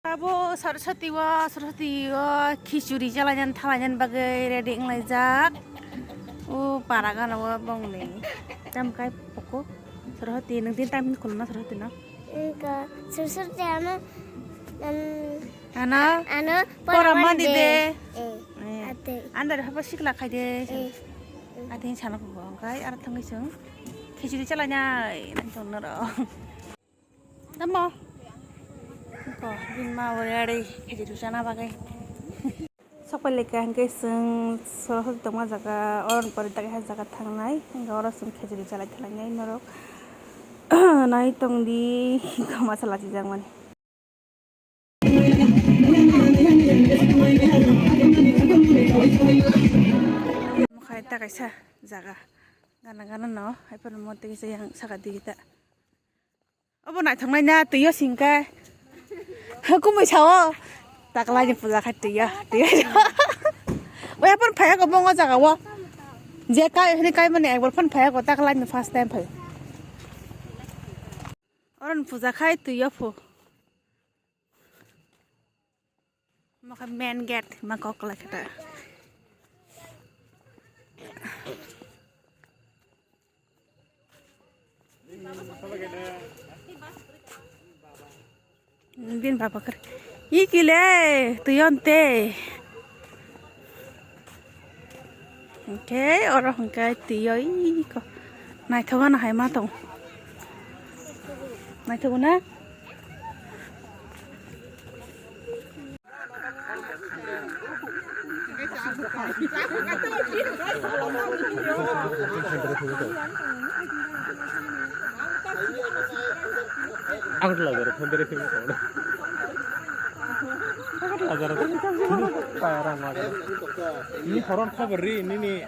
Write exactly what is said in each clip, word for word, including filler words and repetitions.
Abo Saraswati o, Saraswati o khichuri chalainani thalainani bagwi ready wnglaijak. O para gana o bongni. Tam kai poko. Saraswati, nwng din time khulna Saraswati no. Wngkha, Saraswati ano, um, Ano, ano, pora pora mani mani de. De. Eh, Eh, ate. Andar haba sikla khai de. Eh. Ate sana poko, kai ara thangwi sung. Khichuri chalainai, nang tong noro. Tamo. Ko, bin ma ore are, khichuri chana bagwi. Sokpai lekha hwnkhe chwng Saraswati tongma jaga, oroni pore dagi ha jaga thangnai, hwnkhe oro chwng khichuri chalai thalainai norok. Nai tongdi, masala chijak mani. Mokhe ta kaisa jaga, gana gana no, hai phano mo tei kaisa yang saka digi ta. Obo naithoknai na, twi o singkhe. Ha, kumui sao. Taklaini puja khai twi o, twi o. Oya phano phaiya ko bongo jaga o. Je kai, hini kai mani ekbar phano phaiya ko, taklaini first time phai. Oron puja khai twi o phu. Mokhe main gate ma kok lai khe ta. Bin baba kar. Iki le tuyon te. Hwnkhe oro hwnkhe twi o iko naithok gana hai ma tong. Naithok na? Ang lagar phone dari sini. Lagar. Ini horor cover ri, ini nih.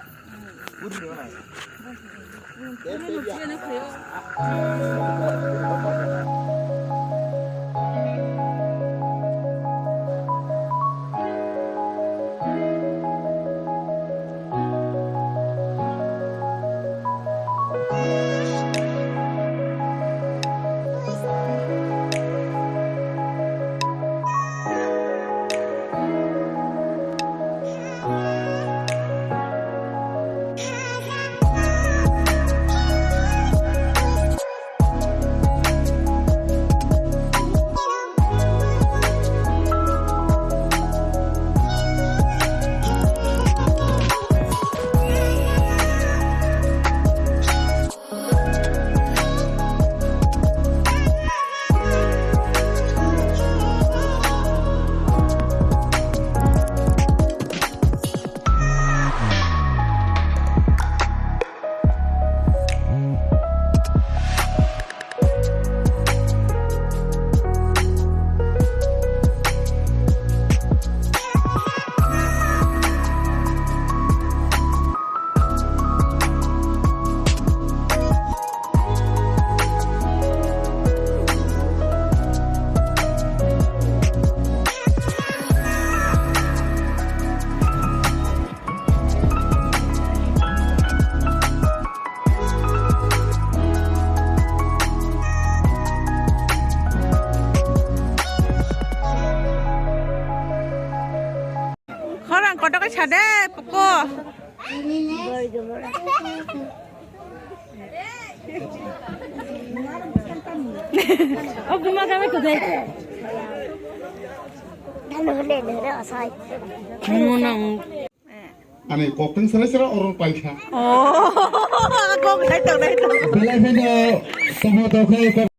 Khorang kotor khe sa de, poko. O buma kame kudai. Monang. Ani kokten sere sere orong paikha. Oh, kok dai tong, dai tong. Belai pheno, tongmo tongkhe.